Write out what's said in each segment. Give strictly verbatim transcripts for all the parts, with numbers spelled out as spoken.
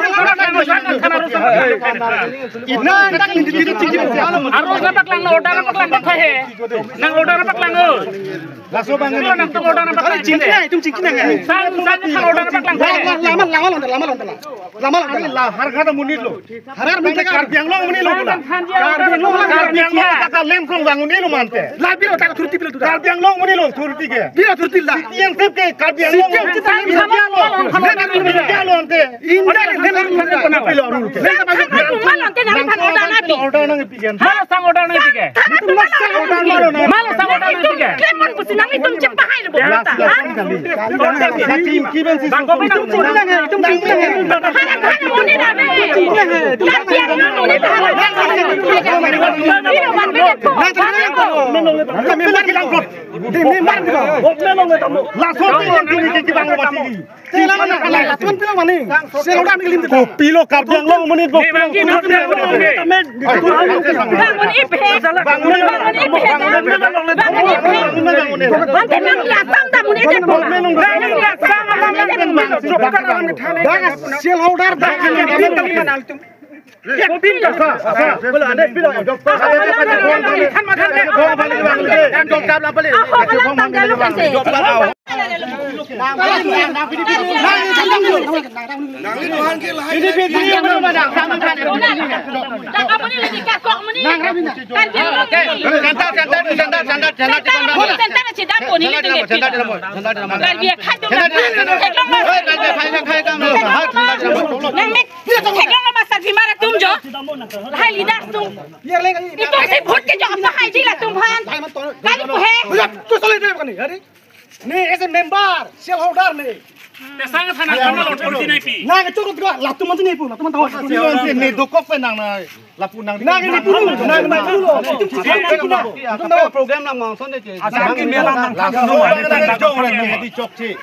Arus na paklang, arus na paklang, order na paklang, order na paklang, order na paklang, oh. Laso abang, nangtum order na paklang, chingki nang, itum chingki nang. Sang, sang, sang order na paklang. La, la, lama, lama lonta, lama lonta, la. Lama lonta, la. La, har ghada amonit lo. Har ghada amonit, Karbi Anglong amonit lo, la. Karbi Anglong, Karbi Anglong, ta kalem krong vang amonit lo mante. La, pilo ta authority, pilo ta. Karbi Anglong amonit lo authority ke. Pilo authority la. Citizenship ke Karbi Anglong. Citizenship kita, pilo, pilo, pilo, pilo ante. Order, order, order, order. Pilo rule ke. Order nangpi. Order nangpi. Malo sang order nangpi ke? Malo sang order nangpi ke? Malo sang order nangpi ke? Klemon pusi nanglitum chepahai lo. Last, last kali. Sa team ki ben si. Bangko ben itum chingki nang, itum chingki nang. Hara hara muni na. Itum chingki nang, itum chingki nang. Kami member ko. Kami member ko. Laso team ki ki bang bati. Sel holder nangkelim te. Kopilo Karbi Anglong amonit, kopilo. Bang amonit, bang amonit, bang amonit, bang amonit, bang amonit, bang amonit, bang amonit. Ante nangli Assam ta amonit te. Nangli Assam ta amonit te. Bang sel holder, bang. Kopilo. Ahok alam tanggal lo kase. Karbi akhai atum nang. Theklong lo ma sarpi mar atum jo. Lahai leaders atum. Itum si vote kejok apa hai ji latum aphan. Kali pu he. Ne, as a member, sel holder ne. Te sang thana thana lo thor di nai pi. Nang choro dua, latum man ne pu, latum man tahu. Ne dokok pen nang na, lapu nang. Nang ne pu, nang ne pu. Program nang mangson ne. Asam ke mera nang thana lo. Jong ne di chokche.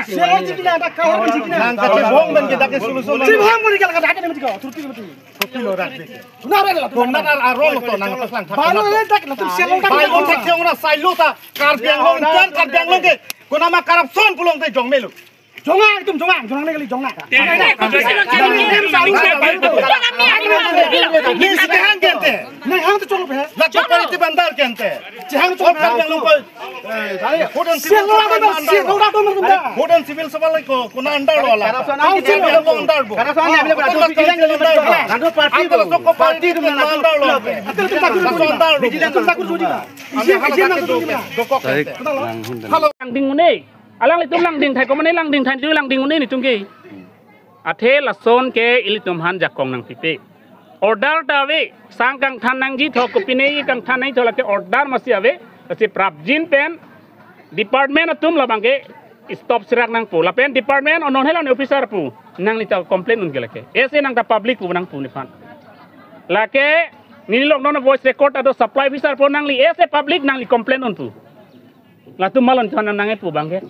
Sel holder di na da ka ho di na. Nang kachebong ben ke dak ke solution. Chebong mo ni ka ka dak ne mo ko, turti mo. Kopilo rak de. Suna ra la. Komna ar arong to nang pasang thak. Balo le dak latum sel holder. Bai on thak sel holder sai lo ta. Karbi Anglong kan Karbi Anglong ke. Konama corruption pulote jong melo. Jonga itum jonga, jonga ne kali jonga. Ni si kehang kente. Nang hang to cholo pe. La cholo pe ti bandar kente. Chehang cholo Karbi Anglong ko. Vote and civil, sel holder to nang tum da. Vote and civil sabal ko, kona under lo la. Council lo under bo. Kara swan ni amile ko. Party ko under lo. Vigilance under lo. Vigilance under lo. Langding un-e. Alanglitum langding thai, komane langding thai, langding un-e netum ke. Athe lason ke ilitum aphan jakong nangpipe. Order ta ave, sang kangthan nangji tho, kopine kangthan nangji tho, lake order masi ave, lasi prapjin pen department atum labang ke stop sirak nangpo. Lapen department onon helan officer pu, nangli ta complain un ke lake. Ese nang ta public pu nangpu nephan. Lake neli lok non voice record ado supply officer pu nangli ese public nangli complain unpu. Latum malon thon nang epu abang ke.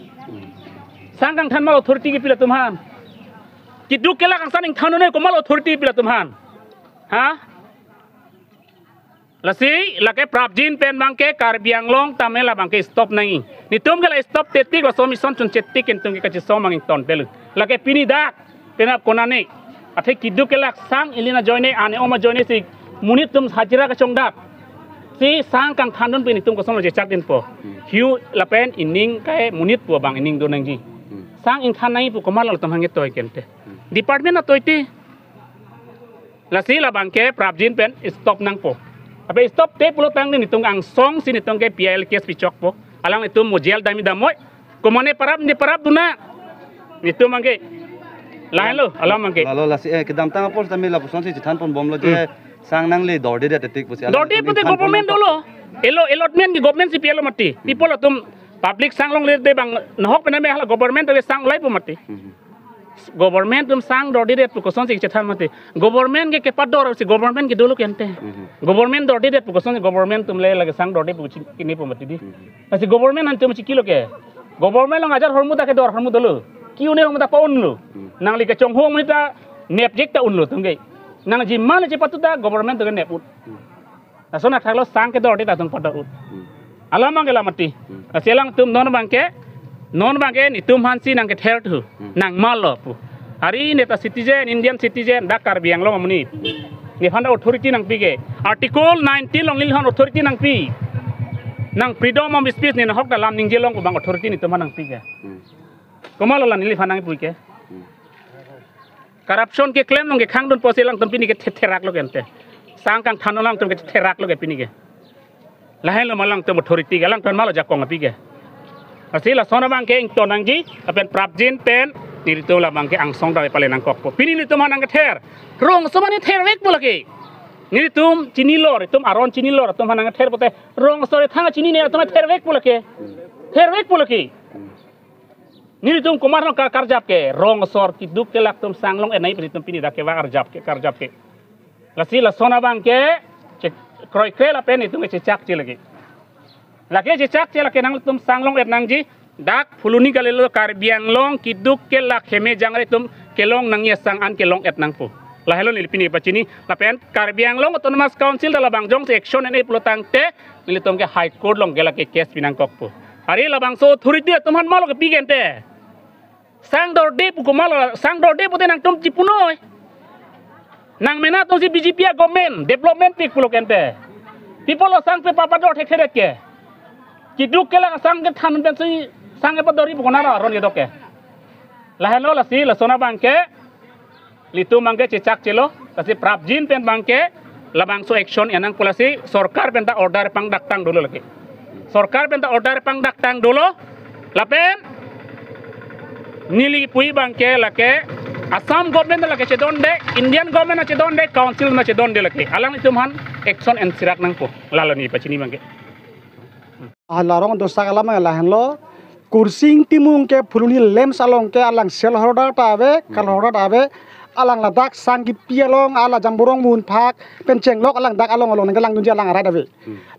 Sang kangthan malo authority ke pi latum aphan. Keduk kelak angsong ingthan un-e, komat authority pi latum aphan? Ha? Lasi lake prapjin pen abangke Karbi Anglong tame labangke stop nangji. Netum ke la stop tetik, laso mission chun chetik, netum ke kachesong abang ington pelu. Lake pini dak penap konane, athe keduk kelak sang ili ajoine, ane om ajoine si monit atum hajira kachongdat, si sang kangthan dun pen netum koson lo chechak dinpo? Hiu lapen ining kai monit pu abang ining do nangji. Sang ingthan nangji pu komat lo latum hangke toi kente. Department atoi te. Lasi labangke prapjin pen stop nangpo. Ape stop te pulo tangte netum angsong si netum ke P I L case pichokpo. Alanglitum mo jail damji damnoi. Komane parap ne parap duna. Netum abangke. Lahenlo, alam abangke. Lalo lasi, eh, kedamtang apor tame lapuson si chethan ponbomlo je, sang nangle dordedet tetik pusi. Dorde pute government dolo. Elo allotment ke government si pilo mati. People atum public sang longle de abang, nahok pename hala government atum ke sang ulaipo mati. Government atum sang dordedet pu koson si chethan mati. Government ke kepador si government ke dolo kente. Government dordedet pu koson si government atum le lake sang dorde pu chi-, kinipo mati di. Lasi government antum chikilo ke. Government along ajar ahormu ta kedor ahormu dolo. Ke-un-e ahormu ta pa-unlo. Nangli kechonghu amonit ta nepjek ta unlo atum ke. Nangji mane chepatu ta government atum ke nep-un. Lason athaklo sang kedorde ta atum pador-un. Alam abangke la mati. Lasi alangtum non abangke, non abangke netum aphan si nangkether thu. Nangmalo pu. Ari ne ta citizen, Indian citizen, dak Karbi Anglong amonit. Nephan ta authority nangpi ke. Article nineteen along neliphan authority nangpi. Nang freedom of speech, ne nahok ta lam ningjelo pu abang authority netum aphan nangpi ke. Komatlo la neliphan nangpi ke. Corruption keklem along kekhang dunpo si alangtum pini ke the-, therak lo kente. Sang kangthan alangtum ke therak lo ke pini ke. Lahenlo ma alangtum authority ke, alangtum malo jakong api ke. Lasi lason abangke ington nangji, lapen prapjin pen, nelitum labangke angsong dave pale nangkokpo. Pini netum aphan nangkether. Rong aso mane thervekpo lake. Nelitum chinilo, netum aron chinilo, netum aphan nangkether pote. Rong aso rethang chinine, netum thervekpo lake. Thervekpo lake. Nelitum komat nang kar-, karjap ke, rong asor keduk kelak atum sang long-et nangji pen netum pini dak kevang arjap ke, karjap ke. Lasi lason abangke, che-, kroikre lapen netum ke chechakche lake. Lake chechakche lake nangtum sang long-et nangji, dak Phuloni kalilo Karbi Anglong keduk kelak heme jangre atum kelong nangji asang an kelong-et nangpo. Lahelo neli pini pachini, lapen Karbi Anglong Autonomous Council ta labang jongsi action en-e pulo tangte, nelitum ke High Court along ke lake case pi nangkokpo. Ari labangso authority atum aphan malo kepi kente. Sang dorde pu komatlo, sang dorde pute nangtum chipunoi. Nang mena atum si B J P a-government, development pik pulo kente. People lo sang pe papador thekthedet ke. Keduk kelak asang kethan pensi sang kepadorji pu konat aron kedok ke. Lahenlo lasi, lason abangke. Nelitum abangke chechakchelo, lasi prapjin pen abangke, labangso action en nangpo lasi, sorkar pen ta order pangdaktang dolo lake. Sorkar pen ta order pangdaktang dolo, lapen, neli pu abangke lake, Assam government lake chedonde, Indian government chedonde, council chedonde lake. Alanglitum aphan action ensirak nangpo, lalo neli pachini abangke. Ah, la rong dosak alam lahenlo. Kursing Timung ke Phuloni LAMPS along ke alang shareholder ta ave, cardholder ta ave. Alang ladak sang kipi along, ala Jamborong Munphak pen chenglok alang dak along along nangkelang dunji alang a-right ave.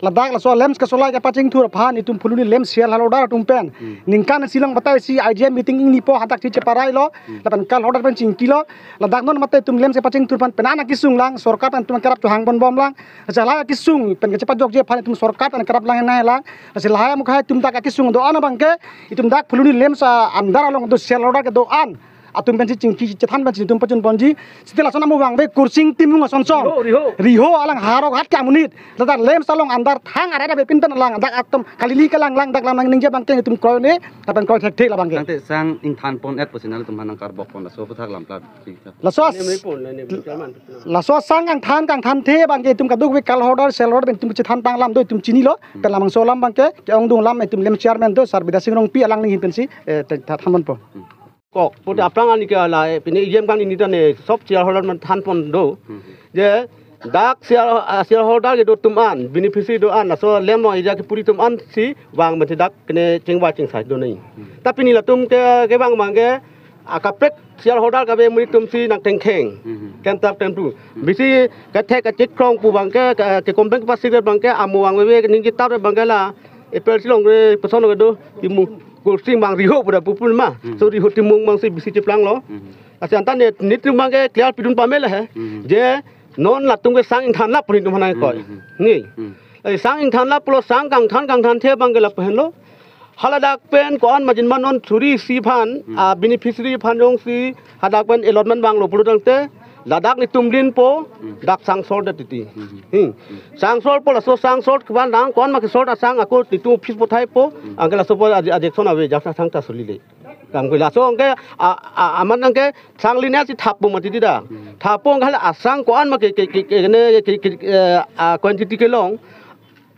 Ladak laso LAMPS kesolai kepachingthur aphan itum Phuloni LAMPS shareholder atum pen ningkan isi along batai si I G M meeting ingnipo, hadak si cheparailo. Lapen cardholder pen chingkilo. Ladak non mate itum LAMPS kepachingthur aphan penang kesung lang, sorkar pen itum kerap chohang ponbom lang. Lasi lahai akesung pen kachepajokji aphan itum sorkar pen kerap lang henai lang. Lasi lahai amukhai itum dak akesung do-an abangke, itum dak Phuloni LAMPS a-under along do shareholder kedo-an atum pensi chingki chethan pensi itum pachun ponji. Seta lason amu abang ave Kursing Timung asonson. Riho, riho. Riho alang harok hat ke amonit. Ladak LAMPS along under thang a-right ave pintan lang dak atum kalili kelang lang dak lam nangningje abangke itum kroine, lapen kroi thekthe labangke. Tangte sang ingthan pon-et pusi nanglitum aphan nangkarbok pon, laso aphuthak lam plat. Laso as-, laso asang kangthan, kangthanthe abangke itum kadokave cardholder, shareholder pen itum chethantang alam do itum chinilo, pen labangso alam abangke, ke-ongdung alam itum LAMPS chairman do, Sar Bidya Sing Rongpi alang ninghin pensi, eh, te-, tha-, than ponpo. Kok, pute aphrang ani ke la, eh, pine E G M kangni nita ne, sob shareholder aphan than pon do. Je, dak share, ah, shareholder kedo atum an, beneficiary do-an, laso LAMPS along eja kepuri atum an si, vang mati dak kene chingvai chingsai do nai. Tapi nelitum ke, kevang abangke, akaprek shareholder kave amonit atum si nangthengtheng. Kemtap kemtu. Bisi kethek kachit krong pu abangke, ke, ke company kepasik abangke, amu abang ave, ningje tap abangke la, April si longre, puson kedo, Timung, Kursing abang Riho pu da pupun ma. So Riho Timung abang si bisi cheplanglo. Lasi anta ne, netum abangke clear pidun pame lahei. Hmm. Je non latum ke sang ingthan lap pon netum aphan nangkoi. Hmm. Ni. Hmm. Lasi sang ingthan lap pulo, sang kangthan kangthanthe abangke lapu henlo. Haladak pen ko-an majin ma non suri isi aphan, Hmm. ah, beneficiary aphan jongsi hadak pen allotment vanglo pulo tangte, ladak netum linpo, Hmm. dak sang sor det titi. Hmm. Hmm. Sang sorpo, laso sang sor kevan lang ko-an ma kesor asang ako netum office pathaipo, Hmm. anke laso po aje-, ajection ave, jak sang ta suli le. Kam ke laso anke, a, a, amat anke sang lina si thappo mati tida. Hmm. Thappo anke hala asang ko-an ma ke, ke, ke, ke, ne, ke, ke, eh, a, quantity kelong.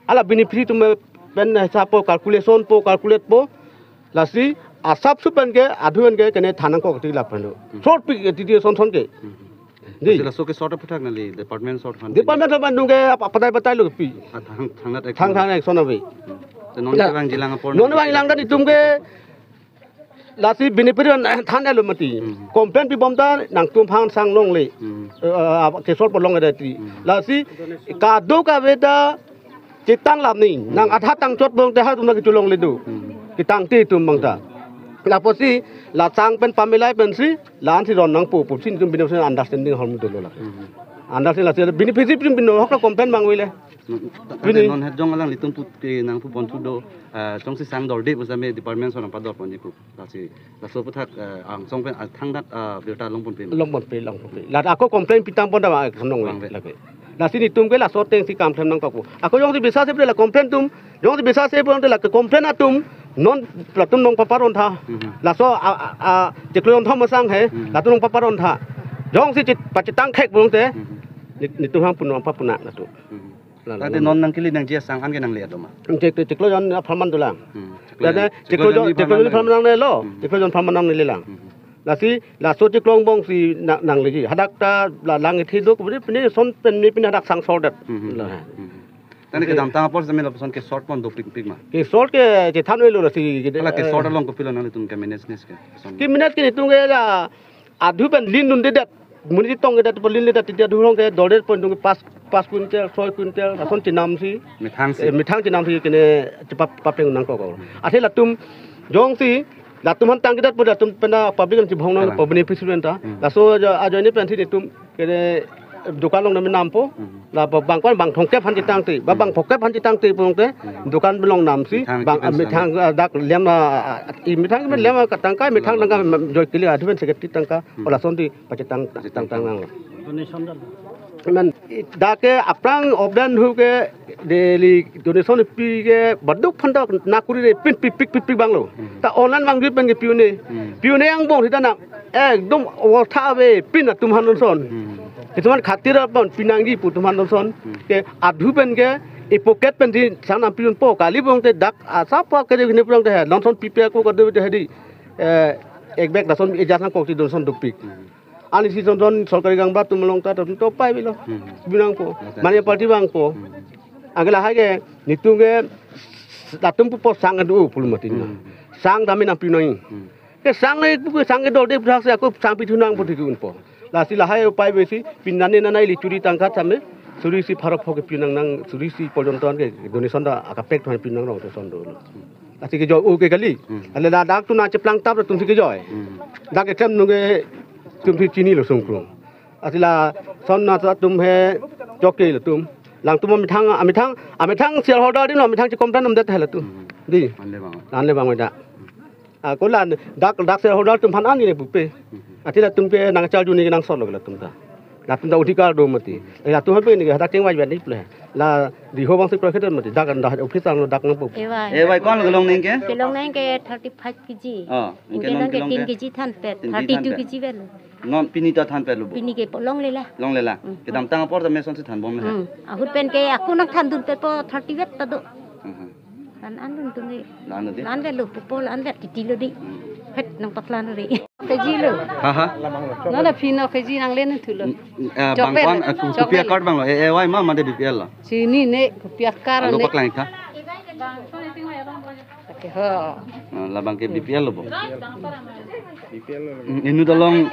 Hala beneficiary atum pen hisap po, calculation po, calculate po. Lasi asap su pen ke, adhu pen ke, kene than nangkok ti lapen do. Hmm. Sor pi, titi son son ke. Hmm. Di. Lasi laso ke sort aphuthak nangli, department sort aphan. Department sort aphan nung ke ap-, patai patai lo pi. Ah, thang, thangnat Thang, action. Thang action ave. Hmm. Te non Ya. kevangjilang apor Non nangli vangjilang dan netum ke lasi beneficiary an than elo mati. Hmm. Complain pibom ta nangtum aphan sang longle. Hmm. Eh, eh, kesor po longle ti. Hmm. Lasi kadokave ta chetang lam ni. Hmm. Nang adha tangchot bong te ha tum lagi chulong le do. Hmm. Ketang te tum bang ta. Lapusi la sang pen pamilai pensi la-an si ron nangpo pusi netum beneficiary understanding ahormu dolo la. Hmm. Understanding lasi beneficiary pin pino hok la complain mangve le. Hmm. Pini. Ante non het jong alanglitum pu ke nangpu pon thu do, eh, jongsi sang dorde pusitame department sort nangpador ponji pu. Lasi, laso aphuthak, eh, angsong pen, ah, thangnat, ah, birta long ponpe ma? Long ponpe, long ponpe. La ako complain pitang pon ta ma, eh, sonong Vangve. Lake. Lasi netum ke laso ateng si kam klem nangkok po. Ako jongsi bisa se pu la complain atum, jongsi bisa se pu la ke complain atum, non latum nangpaparon tha. Mhm. Laso a, a, a, chiklo jon thom asang he, Mhm. latum nangpaparon tha. Jongsi chit, pachetang thek pulote, Mhm. nit-, netum aphan pun nangpapuna latum. Mhm. La, la, Tangte la. Non nangkele nangji asang an ke nangle atum ma? Chik, chiklo jon apharman dolang. Hmm, chiklo Tangte jon, chiklo jon, chiklo jon chiklo jon apharman apharman nangle. Nangle lo. Hmm. Chiklo jon apharman nangle lang. Hmm. Lasi, laso chiklo angbong si na-, nangleji. Hadak ta la lang ithi do, kemudian pini son pen ni pini hadak sang sor det. Hmm, hmm. La. Hmm. Tangte Oke. Kedamtang apor sami lapuson ke sort pon dopikpik ma? Ke sort ke chethan ave lo lasi ke, Hala ke eh, sort along kopilo nanglitum ke manage nes ke? Son. Ke manage ke netum ke la adhu pen lin dunde det. Monit chetongke det, pon lin le det, titi adhu along ke dorde pon dung pas, pas quintal, soi quintal, lason chenam si. Methang si. Eh, methang chenam si kene chepa-, papeng nangkok. Athe latum jongsi, latum aphan tangke det pu latum pen ta public an chibhong nang Kalang. Pu beneficiary anta. Hmm. Laso ajo-, ajoine pensi netum kene dukan along name nampo. Hmm. La ba bang ko-an bang thomkep aphan chetangte, ba bang Hmm. phokep aphan chetangte pulote, Hmm. dukan along nam si, Methang bang, kipen methang, sang. Ah, dak lem na, ah, i methang Hmm. lem katangka, methang Hmm. tangka, joy kili adhu pen seketi tangka, Hmm. o lason ti pachetang, Pachetang. tang, tang nang. Donation dan. Men, dak ke aphrang obdan hu ke daily donation pi ke baduk phan ta nakuri re pin pik pik pik pik bang lo. Hmm. Ta online bang pen ke pi-un-e. Hmm. Pi-un-e angbong sita na ekdom awostha ave pin atum aphan donation. Hmm. Kisuman khatir apon pi nangji pu atum aphan donation. Hmm. Ke adhu pen ke e pocket pen si sang nam pi-unpo kali pulote dak asap ke de ne pulote he donation pi pe ko kadu de he di. Eh, ek bag lason e jas nangkok ti donation dopik. Hmm. Ani si jon jon sorkari kangba atum along ta atum to pai bilo. Hmm. Binang po. Betul. Mane party bang po. Hmm. Anke lahai ke netum ke latum pupo sang adu pulo mati na. Hmm. Sang dami nam pi nang. Hmm. Ke sang le pu ke sang ke dorde puthak si ako sang pithu nang pu thik un po. Lasi lahai upai besi pinane nana ili churi tangka same suri isi pharo pho ke pi nang nang suri isi porjonto an ke donation ta akapek thon pi nang rong te son do. Lasi kejoi o ke kali. Hmm. Ale ladak tu nang cheplang tap atum si kejoi. Hmm. Dak eklem nung ke atum si chinilo sungkrung. Lasi lason na atum he chok ke latum. Latum amethang, amethang, amethang shareholder di no, amethang checomplain nang det he latum. Hmm. Di. Anle bang. Anle bang da. Ah, ko la dak, dak shareholder atum aphan an ne pupe. Hmm. Athe latum ke nang charju ne nang solo latum ta. Latum ta odhikar do mati. Eh, latum aphan ne hadak chingvai pen ni ple. La diho bang si prokhet mati. Dak dak office ang dak nang pupe. Ewai. Ewai, ko-an lo kelong ning ke? Kelong ning ke thirty-five K G. Oh, ingke Ingke non nang ke kelong tin ke? K G thanpet, Tin K G thirty-two thanpet. K G pen. Non pini ta thanpet lo bo? Pini ke po longle la. Longle la. Hmm. Kedamtang apor ta meson si thanbom le. Hmm. Ahut pen ke ako nangthandunpetpo thirty vet ta do. Hmm. Lan an dun tum ni. Lan lo di? Lan vet lo, pupo lan vet titi lo di. Hmm. Het nangpaklan ri. K G lo. Ha, ha. Nana pino K G nanglen thulo. Mm, eh, Chokvel. Bang ko-an, eh, ku-, Chokvel. Kopi akar bang lo? Eh, eh, wai ma, mate B P L lo? Chini ne, kopi akar Alo ne. Paklang tha. Oke, ho. Ah, labang ke B P L lo bo? Mm, inut along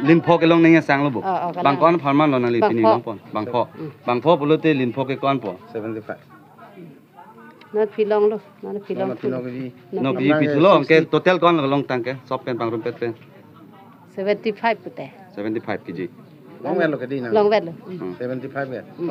lin pho kelong neng sang lo bo? Oh, oh, kalang. Bang ko-an apharman lo nangli Bang pini pho. Longpon? Bang pho. Mm. Bang pho pulote lin pho ke ko-an po? Seventy-five. Non phi longlo, non phi long. Non phi long ke ji. Non No phi long. Pi pithulo, ke total ko-an lo long tang ke, sop pen pangrumpet pen. Seventy five pute. Seventy five K G. Longvelo ke di nang? Longvelo. Hmm. Seventy five ya. Hmm.